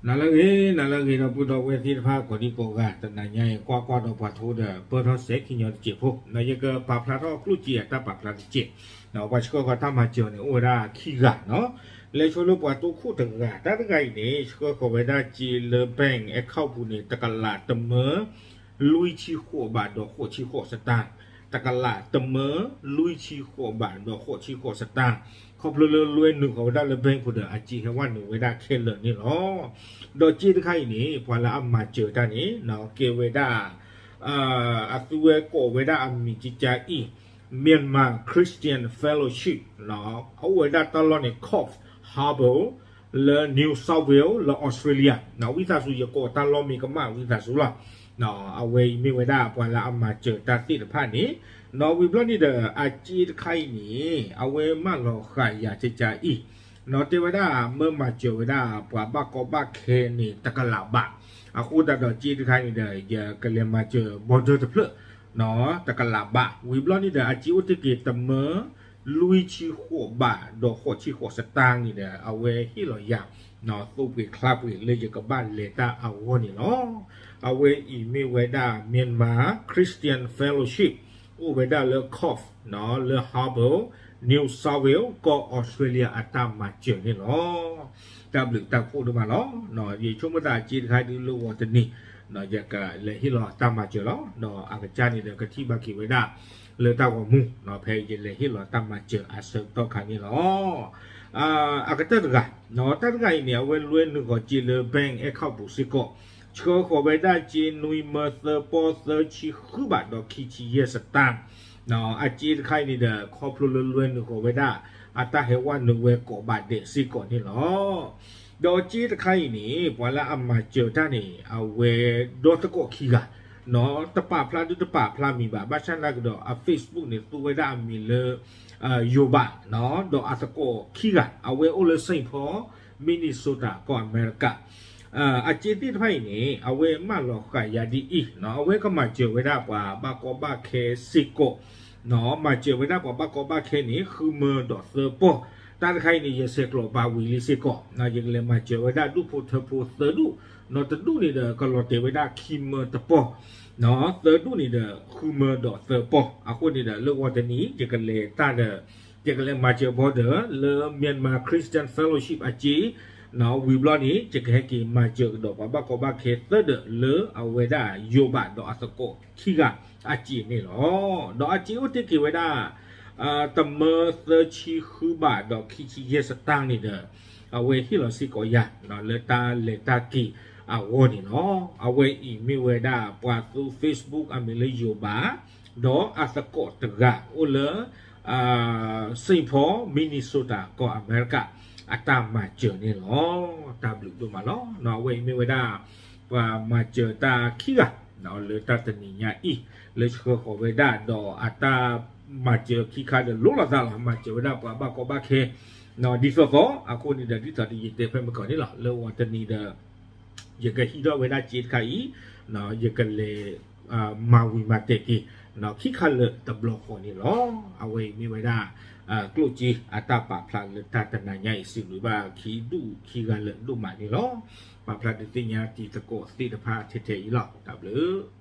နၤလၢအဂ့ၤ နၤလၢအဂ့ၤ ဒီပုၢ်ဒီဝဲၢ်သ့ၣ်တဖၣ် ကိးဒံကိးဂၤ တနၤညါအံၤ ကွၢ်ကွၢ်ဒီးပှၤထီဒီး ပၢၢ်ထီၣ်စဲးခံညီတစဲးဖိ ယကပာ်ဖျါထီၣ်ကျိၣ်စ့အတၢ်ပာ်ဖျါတစဲး, ပှၤဆှၢဃီၤတၢ်မၤစၢၤန့ၣ် အိၣ်ဝဲဒၣ်ခံဂၤနီၤ, လဲၤဆိလၢပှၤတိခိၣ်တဂၤ တၢ်တဂၤအံၤန့ၣ် ဆှၢဃီၤဝဲဒၣ်စ့လၢ bank account ပူၤန့ၣ် တကလးတမၢ လွံၢ်ဆံဃိးဘးဒီးဃိးဆံဃိးစတၢ်, တကလးတမၢ လွံၢ်ဆံဃိးဘးဒီးဃိးဆံဃိးစတၢ်, ခီဖျိလၢလွဲနုာ်ဃီၤဝဲဒၣ်လၢ bank ပူၤဒီး အစ့ဟဲဝဲနုာ်ဝဲဒၣ်ခဲလၢာ်န့ၣ်လီၤ. ဒီးစ့တခါအံၤန့ၣ် ပှၤလၢအမၤစၢၤတၢ်န့ၣ် ကဲဝဲဒၣ် အသုဝဲကိးဝဲဒၣ်အမံၤကကါအံၤ Myanmar Christian Fellowship အအိၣ်ဝဲဒၣ်တၢ်လီၢ်န့ၣ် Coffs Harbour လၢ New South Wales လၢ Australia ဝံသးစူၤ ယကိးတၢ်လီၢ်မ့ၢ်ကမၣ် ဝံသးစူၤလီၤ. အဝဲအံၤမ့ၢ်ဝဲဒၣ်ပှၤလၢအမၤစၢၤတၢ်သ့ၣ်တဖၣ်န့ၣ် နီၤ ဝံၤဘျီန့ၣ်ဒီး အစ့တခါအံၤန့ၣ် အဝဲမၢလီၤဃာ်ယၤကကါအံၤ နီၤ တဲဝဲဒၣ် မၢမၤစၢၤဝဲဒၣ် ပှၤဘၣ်ကီဘၣ်ခဲန့ၣ် တကလးဘး, အဃိသတးဒီးစ့တခါန့ၣ်ဒီး ယကလဲၤမၤစၢၤ border တဖျၢၣ် နီၤ တကလးဘး, ဝံၤဘျီန့ၣ်ဒီး အစ့အိၣ်တ့ၢ်က့ၤတမၢ လွံၢ်ဆံဃိးဘးဒီးဃိးဆံဃိးစတၢ်န့ၣ်ဒီး အဝဲဟ့ၣ်လီၤယၤ နီၤ သိပှ့ၤချါပှ့ၤလၢယကဘၣ်လဲၤတၢ်အဂီၢ်န့ၣ်လီၤ. အဝဲအံၤမ့ၢ်ဝဲဒၣ် Myanmar Christian Fellowship အိၣ်ဝဲဒၣ်လၢ Coffs နီၤ လၢ Harbour New South Wales ကီၢ် Australia အတၢ်မၤစၢၤန့ၣ်လီၤ. တၢ်ဘျုးတၢ်ဖှိၣ်ဒိၣ်မးလီၤ. ယဆိကမိၣ်သးအစ့တခါဒုးလၢဂီၤတနံၤ ယကလဲၤဟ့ၣ်လီၤတၢ်မၤစၢၤလီၤ. ဒီးအကစၢ်န့ၣ်ဒီးကထံၣ်ဘၣ်က့ၤဝဲဒၣ် လၢတၢ်ဂီၤမူ ဖဲယလဲၤဟ့ၣ်လီၤတၢ်မၤစၢၤအဆၢကတီၢ်ခါန့ၣ်လီၤ. အကတၢၢ်တဂၤ တၢ်တဂၤအံၤန့ၣ် အဝဲလွဲနုာ်ဃီၤစ့လၢ bank account ပူၤစ့ၢ်ကီး ဆှၢဃီၤဝဲဒၣ်စ့နွံမၢသၢပီသၢဆံဃုဘးဒီးခံဆံယဲၢ်စတၢ်, အစ့တခါအံၤန့ၣ်ဒီး ခီဖျိလၢလွဲနုာ်ဃီၤဝဲဒၣ် အတၢ်ဟဲဝဲနုာ်ဝဲကိးဘးဒဲးစ့ၢ်ကီးန့ၣ်လီၤ. ဒီးစ့တခါအံၤန့ၣ် ပှၤလၢအမၤစၢၤတၢ်န့ၣ် အဝဲဒီသကိးခံဂၤ နီၤ တပာ်ဖျါဒုတပာ်ဖျါမံၤဘၣ်, ဘၣ်ဆၣ်နာ်ကဒီး အ Facebook န့ၣ် သူဝဲဒၣ်အမံၤလၢ ယိၤဘး နီၤ ဒီးအသကိးခံဂၤ အဝဲအိၣ်လၢ Saint Paul Minnesota ကီၢ်အမဲရကၤ, အစ့သ့ၣ်တဖၣ်အံၤန့ၣ် အဝဲမၢလီၤဃာ်ယၤဒ်အံၤ အဝဲကမၤစၢၤဝဲဒၣ်ပှၤဘၣ်ကီဘၣ်ခဲစ့ၢ်ကီး နီၤ မၤစၢၤဝဲဒၣ်ပှၤဘၣ်ကီဘၣ်ခဲန့ၣ် ဃုမၢဒီးသၢပီၢ်, တၢ်တခါအံၤန့ၣ် ယဆဲးကျိးဘၣ်ဝံၤလံစ့ၢ်ကီး ယကလဲၤမၤစၢၤဝဲဒၣ်ဒူၣ်ဖိထၢဖိသၢဒူၣ်, နီၤ တဒူၣ်န့ၣ်ဒီးကလီၤတဲာ်ဝဲဒၣ်ခံမၢတပီၢ်, နီၤ သၢဒူၣ်န့ၣ်ဒီးဃုမၢဒီးသၢပီၢ်, အဃိန့ၣ်ဒီးလၢဂီၤတနံၤ ယကလဲၤတၢ်ဒီး ယကလဲၤမၤစၢၤဘီဒီး လၢ Myanmar Christian Fellowship အစ့ နီၤ ဝံၤဘျီန့ၣ် ယကဟဲက့ၤမၤစၢၤကဒီးပှၤဘၣ်ကီဘၣ်ခဲသၢဒၢးလၢအဝဲဒၣ် ယိၤဘးဒီးအသကိးခံဂၤအစ့န့ၣ်လီၤ. ဒီးအစ့အိၣ်တ့ၢ်က့ၤဝဲဒၣ် တမၢသၢဆံဃုဘးဒီးခံဆံယဲၢ်စတၢ်န့ၣ်ဒီး အဝဲဟ့ၣ်လီၤစ့ၢ်ကီးယၤ လၢတၢ်လဲၤတၢ်က့ၤအဂီၢ်န့ၣ်လီၤ. အဝဲအံၤမ့ၢ်ဝဲဒၣ်ပှၤသူ Facebook အမံၤလၢယိၤဘး ဒီးအသကိးတဂၤအိၣ်လၢ Saint Paul Minnesota ကီၢ်အမဲရကၤ အတၢ်မၤစၢၤန့ၣ်လီၤ. တၢ်ဘျုးဒိၣ်မးလီၤ. အဝဲအံၤမ့ၢ်ဝဲဒၣ် ပှၤမၤစၢၤတၢ်ခံဂၤ လၢတၢ်တနံၤညါအံၤ လၢဆှၢဃီၤဝဲဒၣ်ဒီးအတၢ်မၤစၢၤခံခါဒီးလိၣ်လီၤသးလီၤ. မၤစၢၤဝဲဒၣ်ပှၤဘၣ်ကီဘၣ်ခဲ ဒ်သိးသိး အဃိန့ၣ်ဒီးဒ်သိးဒီးယတဲဖဲမုၢ်ကီၢ်န့ၣ်လီၤ. လၢဂီၤတနံၤဒီး ယကဟံးထီၣ်ဝဲဒၣ်စ့တခါအံၤ ယကလဲၤ မၤဝံၤမၤတဲာ်က့ၤ ခံခါလၢာ်တဘျီဃီန့ၣ်လီၤ. အဝဲအံၤမ့ၢ်ဝဲဒၣ် ကျိၣ်စ့အတၢ်ပာ်ဖျါလၢတၢ်တနၤညါအံၤ စံးဘျုးဘၣ်ခံဒူၣ်ခံဂၤလၢာ်ဒိၣ်မးန့ၣ်လီၤ. ပာ်ဖျါဒုးသ့ၣ်ညါတံၤသကိးသ့ၣ်တဖၣ်ထဲထဲအံၤလီၤ. တၢ်ဘျုး